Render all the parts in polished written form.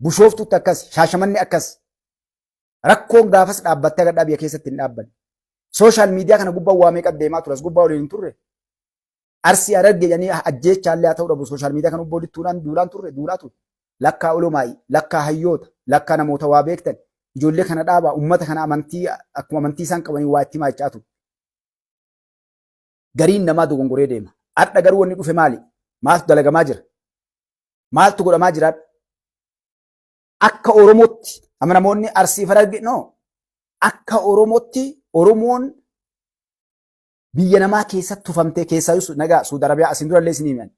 Bushooftutti akkas, Shaashamanni akkas. Rakkoon gaafas dhaabbattee agadhaa biyya keessatti hin dhaabbanne. Sooshaal miidiyaa kana gubbaa waa meeqa deemaa ture as gubbaa waliin hin turre. Arsii Harargee jedhanii ajjeechaallee haa ta'u dhabu sooshaal miidiyaa kana gubbaa walitti tuulaan duulaan turre duulaa ture. Lakkaa olomaa'i, lakkaa hayyoota, lakkaa namoota waa beektan. Ijoollee kana dhaabaa uummata kana amantii akkuma amantii isaan qabanii waa itti himaa jechaa ture. Gariin namaa dogongoree deema. Har'a garuu wanni dhufe maali? Maaltu dalagamaa jira? Maaltu godhamaa jira? Akka Oromootti amma namoonni Arsii Harargee no akka Oromootti Oromoon biyya namaa keessatti tufamtee keessaa nagaa Suudi Arabiyaa asin durallee isin himan.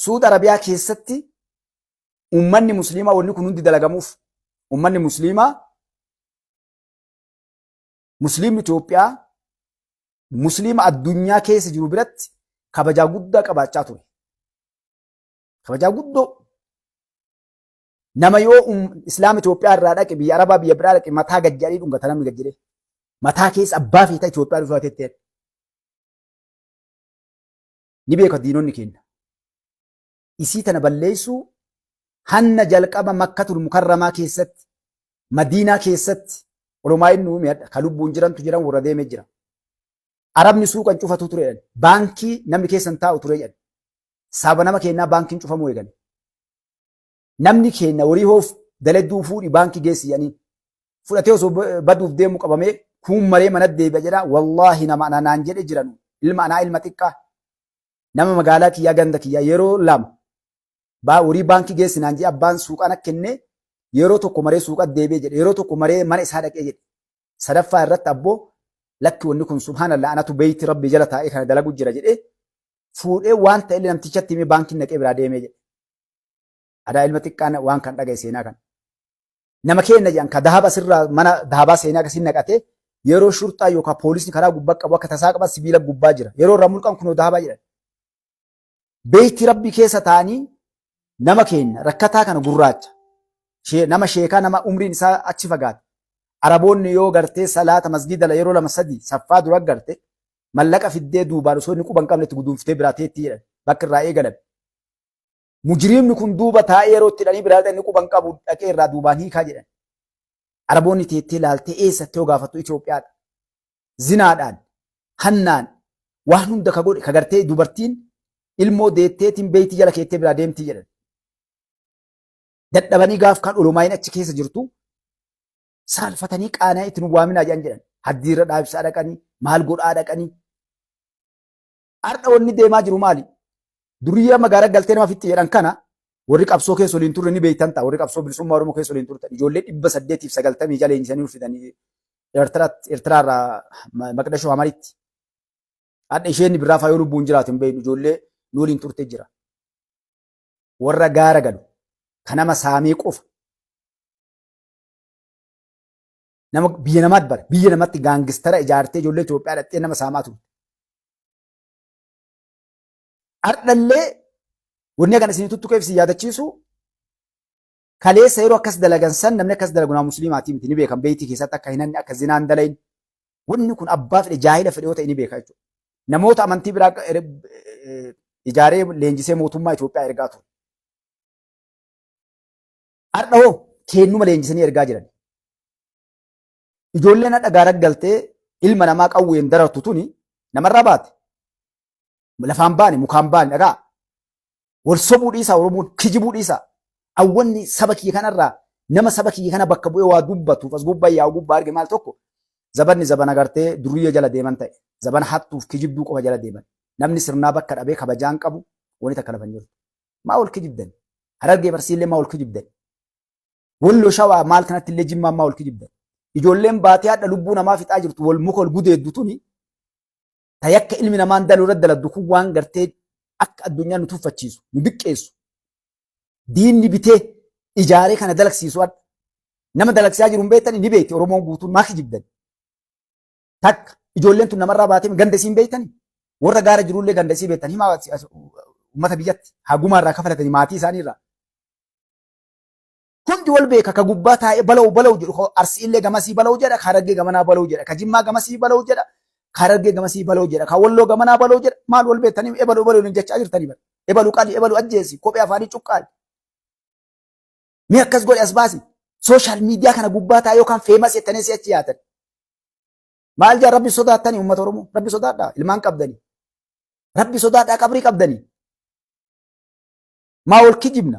Suudi Arabiyaa keessatti uummanni musliimaa wanni kun hundi dalagamuuf uummanni musliimaa musliimni Itoophiyaa musliima addunyaa keessa jiru biratti kabajaa guddaa qabaachaa ture. Kabajaa guddoo. Nama yoo islaama Itoophiyaa irraa dhaqe biyya Arabaa biyya biraa dhaqe mataa gad jedhanii dhungata namni gad jedhee. Mataa keessa abbaa feetaa Itoophiyaa dhufaa tettee. Ni beeka diinonni keenya. Isii tana balleessuu hanna jalqaba Makkatul Mukarramaa keessatti Madiinaa keessatti olumaa inni uume hadha ka lubbuun jirantu jiran warra deemee jira. Arabni suuqan cufatu ture jedhan. Baankii namni keessan taa'u ture jedhan. Saba nama keenyaa baankiin cufamuu eegale. Namni keenya horii hoof daladduu fuudhi baankii geessi jedhanii. Fudhatee osoo baduuf deemu qabamee kuun maree mana deebi'a jedha. Wallaahi nama ana naan jedhe jiran ilma anaa ilma xiqqaa. Nama magaalaa kiyyaa ganda kiyyaa yeroo lama horii baankii geessi naan jedhe abbaan suuqaan akka kennee yeroo tokko maree suuqatti deebi'e jedhe yeroo tokko maree mana isaa dhaqee jedhe. Sadaffaa irratti abboo lakki wanni kun subhaanallah anatu beeyti rabbi jala taa'ee kana dalagu jira jedhee fuudhee waan ta'ellee namtichatti himee baankiin naqee biraa deemee jedhe. Adaa ilma xiqqaan waan kan dhagaye seenaa kana. Nama keenya jedhan ka dahaba sirraa mana dahabaa seenaa akkasiin naqatee yeroo shurxaa yookaan poolisni karaa gubbaa qabu akka tasaa qaban sibiila gubbaa jira. Yeroo irraa mulqan kunoo dahabaa jedhan. Beeyti rabbi keessa taa'anii nama keenya rakkataa kana gurraacha nama sheekaa nama umriin isaa achi fagaate. Araboonni yoo gartee salaata masgiida yeroo lama sadi saffaa dura garte mallaqa fiddee duubaan osoo inni quba hin qabne itti guduunfitee biraa teetti jedhan bakka irraa eegalan. Mujriimni kun duuba taa'ee yeroo itti hidhanii biraa inni quba hin qabu dhaqee irraa duubaan hiikaa jedhan. Araboonni teettee laaltee eessatti yoo gaafattu Itoophiyaadha. Zinaadhaan, hannaan, waan hunda ka godhe ka gartee dubartiin ilmoo deetteetiin beeytii jala keettee biraa deemtii jedhan. Dadhabanii gaaf kan olomaayin achi keessa jirtu saalfatanii qaana'anii itti nu waaminaa jedhan jedhan. Haddiirra dhaabsaa dhaqanii maal godhaa dhaqanii. Har'a wanni deemaa jiru maali? Duriyyaa magaalaa galtee nama fixxi jedhan kana warri qabsoo keessa waliin turre ni beektan ta'a. Warri qabsoo bilisummaa Oromoo keessa waliin turtan. Ijoollee 896 leenjisanii fidanii Eertiraarraa Maqdashoo Hamaritti. Hadha isheen biraa faayoo lubbuun jiraatu hin beeknu ijoollee nu waliin turte jira. Warra gaara galu kan nama saamee qofa. Nama biyya namaatti bara biyya namatti gaangistara ijaartee ijoollee Itoophiyaa dhaqxee nama saamaa turte. Ardhallee wanni kana isin tuttuqeef isin yaadachiisu kaleessa yeroo akkas dalagan san namni akkas dalagu nama musliimaatii miti ni beekan beeytii keessatti akka hin hanne akka zinaan dalayin wanni kun abbaa fedhe jaahila fedhe yoo ta'e ni beeka jechuudha. Namoota amantii biraa ijaaree leenjisee mootummaa Itoophiyaa ergaa ture. Har'a hoo keennuma leenjisanii ergaa jiran. Ijoolleen hadha gaara galtee ilma namaa qawween darartu tuni namarraa baate. Lafaan baane mukaan baane dhagaa. Wal sobuu dhiisaa Oromoon kijibuu dhiisaa. Awwanni saba kiyya kanarraa nama saba kiyya kana bakka bu'ee waa dubbatuuf as gubbaa yaa'u gubbaa arge maal tokko zabanni zabana gartee duriyya jala deeman ta'e zabana hattuuf kijibduu qofa jala deeman. Namni sirnaa bakka dhabee kabajaan qabu wani takka lafa hin jirtu. Maa wal kijibdan? Harargee Barsiillee maa wal kijibdan? Walloo Shawaa maal kanatti illee Jimmaan maa wal kijibdan? Ijoolleen baatee hadha lubbuu namaa fixaa jirtu wal muka wal gudeeddu tuni ta yakka ilmi namaan daluu irra daladdu kun waan gartee akka addunyaan nu tuffachiisu nu diqqeessu diinni bitee ijaaree kana dalagsiisu hadha nama dalagsiisaa jiru hin beektani ni beekti Oromoon guutuun maa kijibdan? Takka ijoolleen tun namarraa baatee ganda isiin beektani warra gaara jirullee ganda isii beektan himaa uummata biyyatti hagumaa irraa kafalatanii maatii isaanii irraa. Hundi wal beeka ka gubbaa taa'ee bala'u bala'u jedhu arsiillee gamasii bala'u jedha ka harargee gamanaa bala'u jedha ka jimmaa gamasii bala'u jedha ka harargee gamasii bala'u jedha ka walloo gamanaa bala'u jedha maal wal beektanii ebalu ebalu jechaa jirtanii bara ebalu qali ebalu ajjeesi kophee afaanii cuqqaali. Mee akkas godhi as baasi. Social media kana gubbaa taa'ee yookaan famous jettanii si'achi yaatan. Maal jaa rabbi sodaattanii uummata Oromoo? Rabbi sodaadhaa ilmaan qabdanii. Rabbi sodaadhaa qabrii qabdanii. Maa wal kijibna?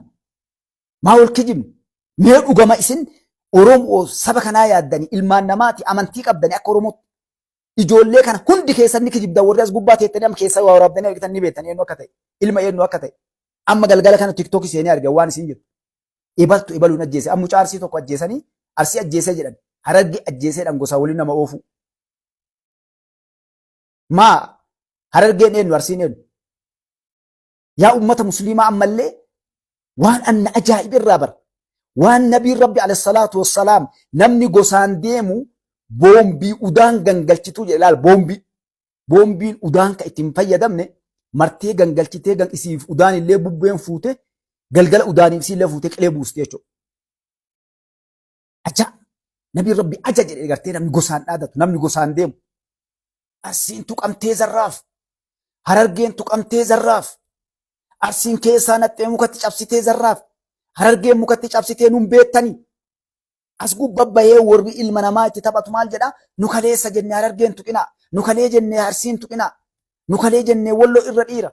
Maa wal kijibna? Mee dhugama isin Oromoo saba kanaa yaaddanii ilmaan namaati amantii qabdanii akka Oromootti. Ijoollee kana hundi keessan ni kijibdan warri as gubbaa teettanii amma keessaa waa waraabdanii argitan ni beektan eenyu akka ta'e ilma eenyu akka ta'e. Amma galgala kana tiktookii seenee arge waan isin jirtu. Ebaltu ebaluun ajjeese. Amma mucaa arsii tokko ajjeesanii arsii ajjeesee jedhan. Hararge ajjeeseedhaan gosaa waliin nama oofu. Maa harargeen eenyu arsiin eenyu? Yaa ummata musliimaa ammallee waan anna ajaa'ib irraa bara. Waan nabiin rabbi alayhi salaatu wassalaam namni gosaan deemu boombii udaan gangalchituu jedhe laal boombii. Boombiin udaan ka ittiin fayyadamne martee gangalchitee gan isiif udaan illee bubbeen fuute galgala udaaniif isiillee fuutee qilee buusti jechuudha. Aja nabiin rabbi aja jedhe gartee namni gosaan dhaadatu namni gosaan deemu. Arsiin tuqamtee zarraaf. Harargeen tuqamtee zarraaf. Arsiin keessaa naxxee mukatti cabsitee zarraaf. Harargeen mukatti cabsitee nun beektanii. As gubba bahee warri ilma namaa itti taphatu maal jedhaa? Nu kaleessa jennee harargeen tuqinaa. Nu kalee jennee arsiin tuqinaa. Nu kalee jennee walloo irra dhiira.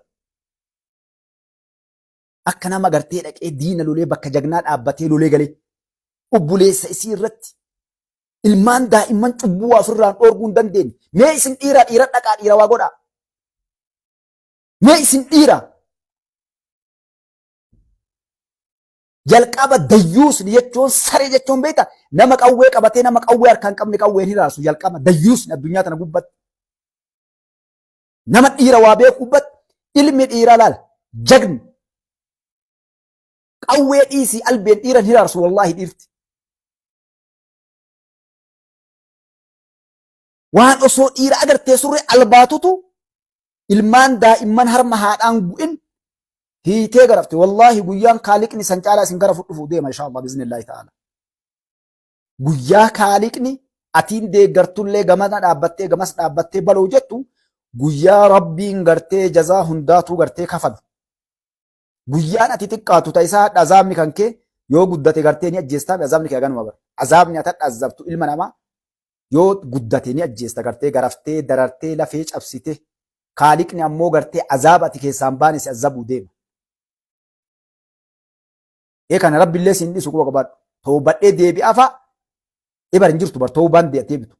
Akka nama gartee dhaqee diina lolee bakka jagnaa dhaabbatee lolee galee obboleessa isii irratti ilmaan daa'imman cubbuu waa ofirraan dhoorguu hin dandeenye. Mee isin dhiira dhiira dhaqaa dhiira waa godhaa. Mee isin dhiira. Jalqaba dayyuusni jechuun saree jechuun beekta nama qawwee qabatee nama qawwee harkaa hin qabne qawween hiraasu jalqaba dayyuusni addunyaa tana gubbatti. Nama dhiira waa beeku gubbatti ilmi dhiiraa laala jagni qawwee dhiisii albeen dhiiran hiraarsu wallaahi dhiirti. Waan osoo dhiira agartee surree albaatutu ilmaan daa'imman harma haadhaan gu'in hiitee garafte. Wallaahi guyyaan kaaliqni san caalaa isin gara fudhufu deema inshaa Allah biiznillaahi ta'ala. Guyyaa kaaliqni atiin deeggartullee gamana dhaabbattee gamas dhaabbattee baloo jettu guyyaa rabbiin gartee jazaa hundaatuu gartee kafalu. Guyyaan ati xiqqaatu ta isaa azaabni kan kee yoo guddate gartee ni ajjeestaa azaabni kee haganuma bara. Azaabni ati azabtu ilma namaa yoo guddate ni ajjeesta gartee garaftee darartee lafee cabsite kaaliqni ammoo gartee azaaba ati keessaan baane si azabuu deema. Ee kana rabbillee siin dhisu quba qabaadhu. Toobadhee deebi'aa fa'a ebar hin jirtu bar toobaan deebitu.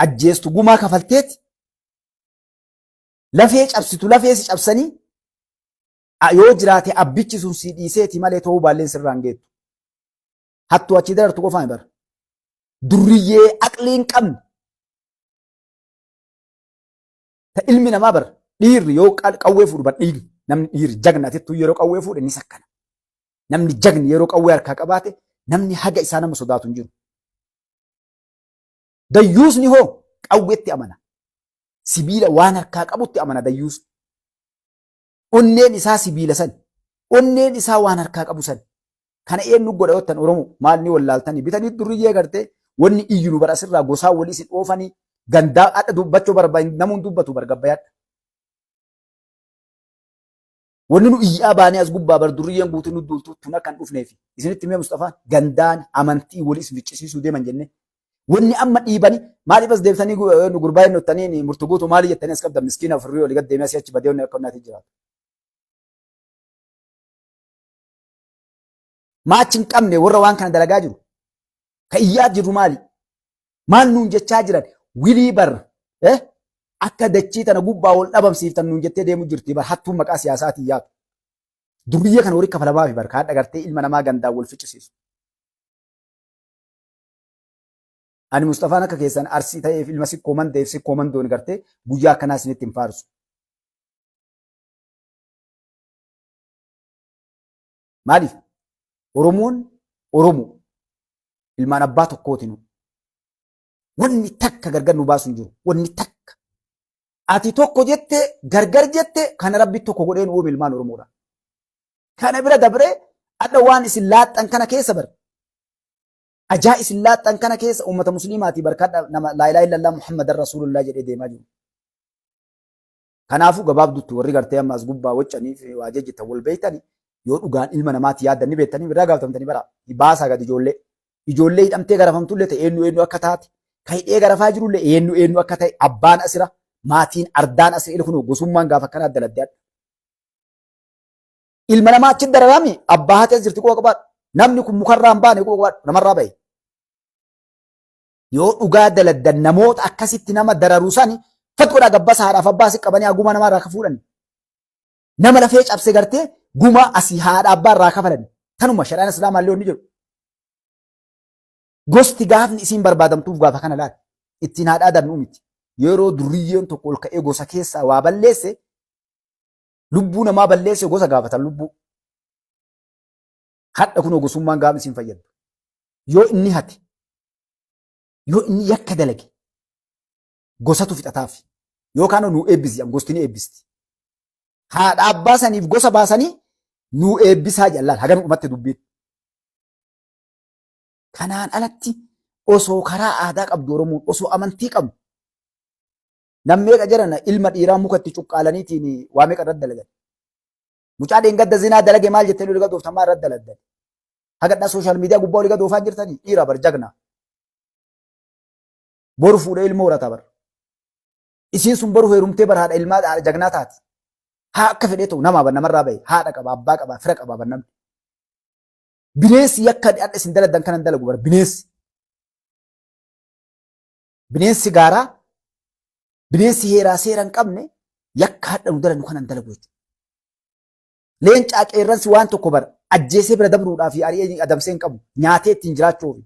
Ajjeestu gumaa kafalteeti lafee cabsitu lafee si cabsanii yoo jiraate abbichi sun si dhiiseeti malee toobaalleen sirraan geettu. Hattuu achii darartu qofaan bar. Durriyyee aqlii hin qabne. Ta ilmi namaa bar dhiirri yoo qawwee fuudhu bar dhiirri namni dhiirri jagna atittuu yeroo qawwee fuudhe ni sakkana. Namni jagni yeroo qawwee harkaa qabaate namni haga isaa nama sodaatu hin jiru. Dayyuusni hoo qawweetti amana. Sibiila waan harkaa qabutti amana dayyuusni. Onneen isaa sibiila san. Onneen isaa waan harkaa qabu san. Kana eenyu godha yottan Oromoo maal ni wallaaltanii bitanii durriyyee gartee wanni iyyu nu bara asirraa gosaa walii isin oofanii gandaa adha dubbachuu barbaadu namuun dubbatu bargabbayaadha. Wanni nu iyyaa baanee as gubbaa bar durriyyeen guutuu nu duultu tun akka hin dhufneefi. Isinitti himee Mustafaan gandaan amantii walii isin ficcisiisuu deeman jennee. Wanni amma dhiibanii maaliif as deebisanii nu gurbaa hin nottanii murtu guutuu maali jettanii as qabdan miskiina ofirrii olii gad deemee asii achi badee wanni akka onnaatti jiraatu. Maachi hin qabne warra waan kana dalagaa jiru. Ka iyyaa jirru maali? Maal nuun jechaa jiran? Wilii bar akka dachii tana gubbaa wal dhabamsiiftan nuun jettee deemu jirti bar hattuun maqaa siyaasaatiin yaatu. Durriyyee kana horii kafalamaa fi bar kaadha gartee ilma namaa gandaan wal ficcisiisu. Ani Mustafaan akka keessan arsii ta'eef ilma sikkoo mandeef sikkoo mandoon gartee guyyaa akkanaa isinitti hin faarsu. Maaliif? Oromoon Oromoo ilmaan abbaa tokkootinu. Wanni takka gargar nu baasu hin jiru. Wanni takka. Ati tokko jette gargar jette kana rabbi tokko godhee nu uume ilmaan Oromoodha. Kana bira dabree adda waan isin laaxxan kana keessa bar. Ajaa isin laaxxan kana keessa uummata musliimaatii barkadha nama laa ilaaha illallah Muhammadan Rasuulullah jedhee deemaa jiru. Kanaafuu gabaabdutti warri gartee amma as gubbaa waccaniif waa jejjitan wal beeytani Yoo dhugaan ilma namaatti yaaddan ni beektanii irraa gaafatamtanii bara baasaa gadi ijoollee. Ijoollee hidhamtee garafamtullee ta'e eenyu eenyu akka taate kan hidhee garafaa jirullee eenyu eenyu akka ta'e abbaan asira maatiin ardaan asira kun gosummaan gaafa akkanaa daladde adda. Ilma namaa achi dararami abbaa haati as jirti quba qabaadhu. Namni kun mukarraa hin baane quba qabaadhu namarraa bahe. Yoo dhugaa daladdan namoota akkasitti nama dararuu sani fat godhaa gabbasa haadhaaf abbaa si qabanii haguma namaa irraa fuudhan. Nama lafee cabse gartee gumaa asii haadha abbaa irraa kafalan. Tanuma shari'aan islaamaa illee inni jedhu. Gosti gaafni isiin barbaadamtuuf gaafa kana laal. Ittiin haadhaa dannu miti. Yeroo durriyyeen tokko ol ka'ee gosa keessaa waa balleesse lubbuu namaa balleesse gosa gaafatan lubbuu. Hadha kunoo gosummaan gaafni isiin fayyaddu. Yoo inni hate, yoo inni yakka dalage gosatu fixataaf. Yookaan nuu eebbisi jedhan gosti ni eebbisti. Haadha abbaa saniif gosa baasanii nuu eebbisaa jedhan laal hagam dhumatti dubbiin. Kanaan alatti osoo karaa aadaa qabdu Oromoon osoo amantii qabdu nam meeqa jedhana ilma dhiiraa muka itti cuqqaalaniitiin waa meeqa irratti dalagan. Mucaa dheengadda zinaa dalage maal jettanii olii gad ooftan maal irratti dalagdan. Hagadhaa sooshaal miidiyaa gubbaa olii gad oofaa jirtanii dhiira bar jagna. Boru fuudhee ilmoo horata bar. Isiin sun boru heerumtee bar haadha ilmaa haadha jagnaa taati. Haa akka fedhee ta'u namaa bar namarraa bahe haadha qaba abbaa qaba fira qaba bar namni. Bineensi yakka hadha isin dalagdan kanan dalagu bar bineensi. Bineensi gaaraa bineensi heeraa seera hin qabne yakka hadha nu dalagnu kanan dalagu jechuudha. Leencaa qeerransi waan tokko bar ajjeesee bira dabruudhaa fi ari'ee adamsee hin qabu nyaatee ittiin jiraachuufi.